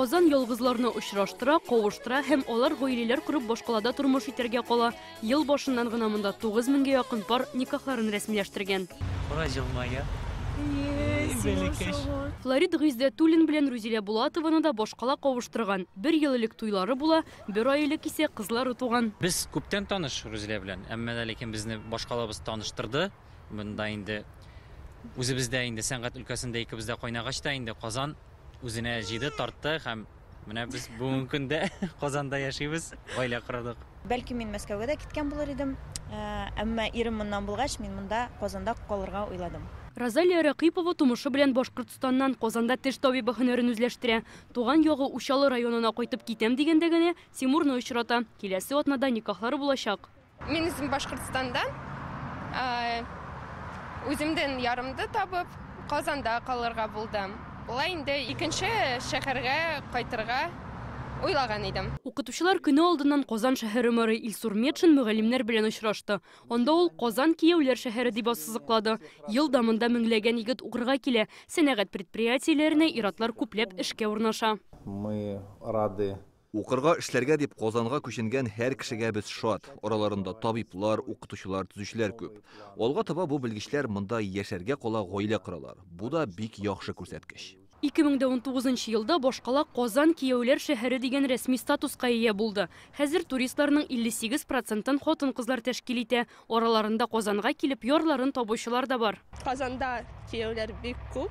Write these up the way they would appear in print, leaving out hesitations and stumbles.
Казан ялгызларны очраштыра, кавыштыра һәм алар гаиләләр корып башкалада тормыш итәргә кала. Ел башыннан гына монда 9 меңгә якын пар никахларын рәсмиләштергән. Кара җылмая. Флорид Гыйздәтуллин белән Рузилә Булатованы да башкала кавыштырган. Бер ел элек туйлары була, бер ай элек исә кызлары туган. Без күптән таныш Рузилә белән, әмма дә ләкин безне башкалабыз таныштырды. Монда инде үзебез дә инде сәнгать өлкәсендә икебез дә кайнагач та инде Казан үзенә җыйды, тартты һәм менә без бүгенге көндә Казанда яшибез, гаилә кордык. Бәлки мин Мәскәүгә дә киткән булыр идем, әмма ирем моннан булгач, мин монда Казанда калырга уйладым. Розалия Рәкыйпова тумышы белән Башкортстаннан, Казанда теш табибы һөнәрен үзләштерә. Туган ягы Учалы районына кайтып китәм дигәндә генә Тимурны очрата. Киләсе атнада никахлары булачак. Мин үзем Башкортстандан. Үземдән ярымды табып, Казанда калырга булдым. Болай инде икенче шәһәргә кайтырга уйлаган идем. Укытучылар көне алдыннан Казан шәһәре мэры Илсур Метшин мөгаллимнәр белән очрашты. Анда ул Казан кияүләр шәһәре дип ассызыклады. Ел да монда меңләгән егет укырга килә. Сәнәгать предприятиеләренә ир-атлар күпләп эшкә урнаша. Мы рады. Укырга, эшләргә дип Казанга күченгән һәр кешегә без шат. Араларында табиблар, укытучылар, төзүчеләр күп. Алга таба бу белгечләр монда яшәргә кала, гаилә коралар. Бу да бик яхшы күрсәткеч. 2019 елда башкала Казан кияүләр шәһәре дигән рәсми статуска ия булды. Хәзер туристларның 58 процентын хатын-кызлар тәшкил итә. Араларында Казанга килеп ярларын табучылар да бар. Казанда кияүләр бик күп,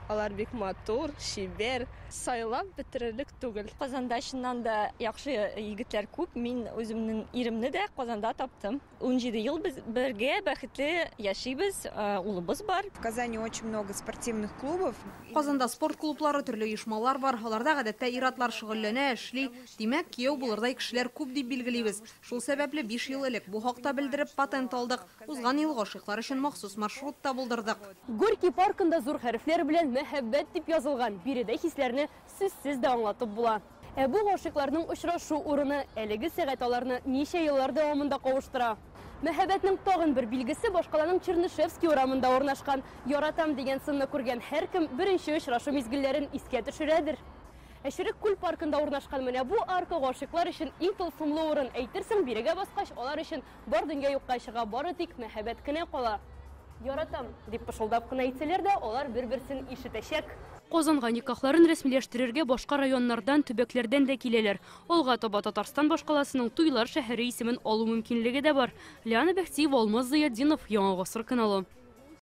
алар бик матур, чибәр, сайлап бетерерлек түгел. Казанда чыннан да яхшы егетләр күп. Мин үземнең иремне дә Казанда таптым. 17 ел без бергә бәхетле яшибез, улыбыз бар. В Казани очень много спортивных клубов. Казанда спорт клублары, төрле оешмалар бар. Аларда гадәттә ир-атлар шөгыльләнә, эшли. Димәк, кияү булырдай кешеләр күп дип билгелибез. Шул сәбәпле 5 ел элек бу хакта белдереп патент алдык. Узган ел гашыйклар өчен махсус маршрут та булдырдык. Горький паркында зур хәрефләр белән мәхәббәт дип язылган. Биредә хисләрне сүзсез дә аңлатып була. Ә бу гашыйкларның очрашу урыны. Әлеге сәгать аларны ничә еллар дәвамында кавыштыра. Мәхәббәтнең тагын бер билгесе башкаланың Чернышевский урамында урнашкан. Яратам дигән сынны күргән һәркем беренче очрашу мизгелләрен искә төшерәдер. Ә Черек күл паркында урнашкан менә бу арка гашыйклар өчен иң тылсымлы урын. Әйтерсең, бирегә баскач, алар өчен бар дөнья юкка чыга, бары тик мәхәббәт кенә кала. Яратам, дип пышылдап кына әйтсәләр дә, алар бер-берсен ишетәчәк. Казанга никахларын рәсмиләштерергә башка районнардан, төбәкләрдән дә киләләр. Алга таба Татарстан башкаласының туйлар шәһәре исемен алу мөмкинлеге дә бар. Лиана Бәхтиева, Алмаз Зыятдинов, Яңа Гасыр каналы.